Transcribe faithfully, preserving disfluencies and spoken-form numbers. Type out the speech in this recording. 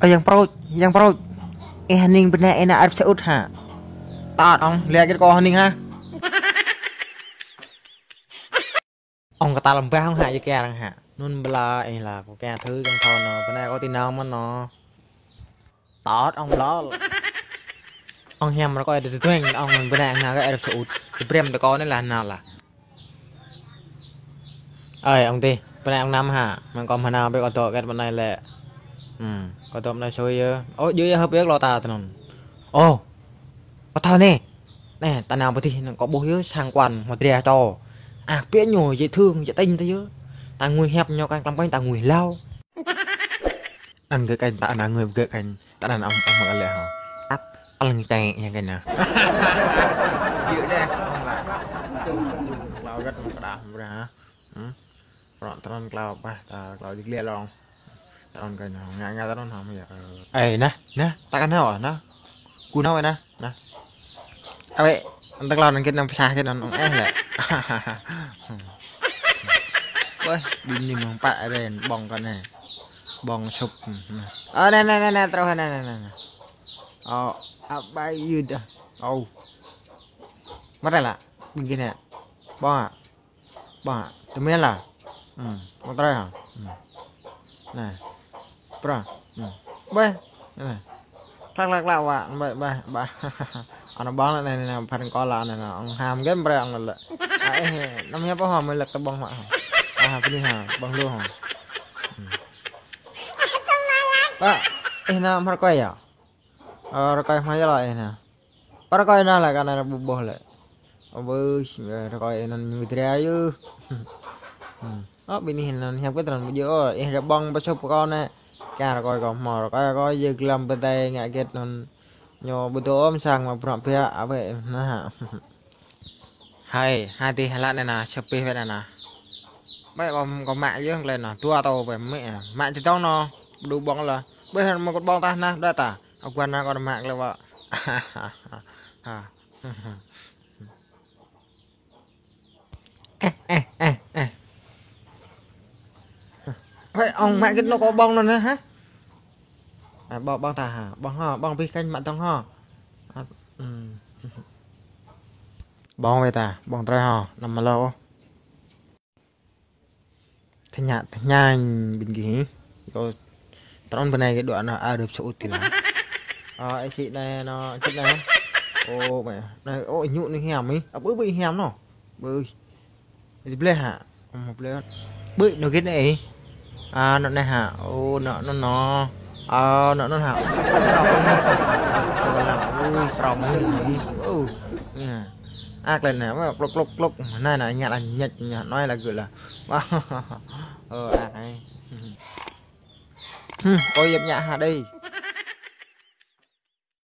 Ơ yang prôč, yang prôč. Ih hơning bơnai ih nao Ả Rập Saudi hă? Tơl ong, liăk kơ kâo hơning hă? Ong kơtăl lăm bah ong hă, yua kơ arăng hă. Anŭn ƀlŏr ih lah, kâo kiăng thâo kơ thâo anŭn, bơnai kâo ti nao mơ̆n anŭn. Tơl ong ƀlŏr. Ong hiam rơkơi tơdơi tueng, ong bơnai nao kơ Ả Rập Saudi. Tơbrem tơ kâo anai lah nao lah. Ơi, ong tih, bơnai ong năm hă, mơ̆ng kâo mơ̆n nao ƀĕ kâo dŏ kĕt bơnai lĕ. Ừm, kâo dŏ bơnai sui yơh. Ơ, djơ̆ yơh hơp yơh kơ lŏ ta tơ anŭn. Ơ, kâo thâo anai. Anai, ta nao pơ tih, anŭn kâo ƀuh yơh sang kuan, mơdră čô. Ă, pĕ ñu, dễ thương, dễ tính tơ yơh. Ta ngui hiăp ñu kơnơ̆ng tlam kơnơ̆ng ta ngui hlâo. Anŭn gơ̆ kơnơ̆ng ta anŭn ngui gơ̆ kơnơ̆ng. Ta anŭn ong, ong mă lĕ hŏ. Tăp, pơlăng tĕ ñu kơnơ̆ng. Djơ̆ deh, ong lah. Klâo gĕt mă kơđah mơ̆n hă. Hm? Prŏng tơnăn klâo ƀah, ta klâo djik lĕ lŏng. Tơnăn kơnơ̆ng, ngă ngă tơnăn hŏ mơ̆ yơh. Ê, nah, nah, ta kơnơ̆ng hŏ, nah. Kơ nao wơ̆t nah, nah. Ơ wơ̆t, ntơ̆ng klâo anŭn gĕt anŭn pơsah gĕt anŭn ong eh lĕ. Wơ̆t, ƀing anai mơ̆ng pă ren, ƀơ̆ng kơ anai. Ƀơ̆ng sŭp. Ơ, anai, anai, anai, anai, truh anai, anai, anai, anai. Ơ, abang Yuda. Ơ. Mă tơlơi lah, ƀing gih anai. Ƀơ̆ng hă? Ƀơ̆ng hă? Tơmĕn lah. Hm, ƀơ̆ng tơlơi hă? Hm. Anai. Prŏng. Hm. Ƀĕ. Anai. Klăk, klăk, klăk, wă. Ƀĕ, ƀĕ, ƀĕ. Anŭn ƀơ̆ng lah anai, anai, anai, phan kơ lah anai, anai. Ong ham gĕt brơi ong lĕ. Ơ, ih, anăm hiăp ôh, mơi lăk tơ ƀơ̆ng wă. Ơ, bơni hă, ƀơ̆ng lu hă. Hm. Ơ, ih nao mă rơkơi yơh. Ơ, rơkơi hmâo yơh lŏ ih nao. Pơ rơkơi nao lĕ kơ anai ƀu ƀuh lĕ. Ơ, ƀơ̆, ơ, rơkơi anŭn ñu dra yơh. Ơ, ƀing ih anŭn hiăp kơ tơnăn ƀu djơ̆ ôh, ih rơbong pơsŭp kơ kâo anai. Kơ rơkơi kâo hmâo, rơkơi kâo yơh glăm pơdai ngă gĕt anŭn. Ñu ƀu dŏ ôh sang mă bruă biă, abang, nah. Hai, hai tih hơlat anai nah, sơpih wơ̆t anai nah. Ƀĕ kâo, kâo mă yơh tơlơi anai, dua tô ƀĕ mă, mă tơdŏng anai, đu ƀơ̆ng lah. Ƀĕ hă mơ̆ kâo ƀơ̆ng tah nah, đa tah. Ơ, guan anai kâo mă tơlơi wă. Ha. Ơ, ơ, ơ, ơ. Ƀĕ ong mă gĕt anŭn kâo ƀơ̆ng anŭn hă? Ơ, ƀơ̆ng, ƀơ̆ng tah hă? Ƀơ̆ng hŏ, ƀơ̆ng pih kơnơ̆ng mă tơ̆ng hŏ. Ơ, ưm. Ƀơ̆ng wơ̆t tah, ƀơ̆ng tơlơi hŏ, anăm mă lŏ ôh. Tơña, tơña ƀing gih hĭ. Yua, tơnăn bơnai gih dŏ anŭn Ả Rập Saudi lah. Ơ, ih sĭ anai, anŭn, sĭ anai. Ơ, mă. Anai, ơ, ñu anai hiam ih. Ơ, ƀơi, ƀơi hiam anŭn. Ƀơi. Ih bleh hă? Ơ, mă bleh. Ƀơi, anŭn gĕt anai ih. Ơ, anŭn anai hă? Ơ, anŭn, anŭn, anŭn. Ơ, anŭn, anŭn hă? Ơ, prŏng ih. Ơ, anai hă? Ơ, klĕ anai, mă klŭk, klŭk, klŭk. Anai, anai, ñăt lah, ñăt, ñăt, anai lah gơ̆ lah. Ơ, anai. Hm, kâo yap ñă hă đei.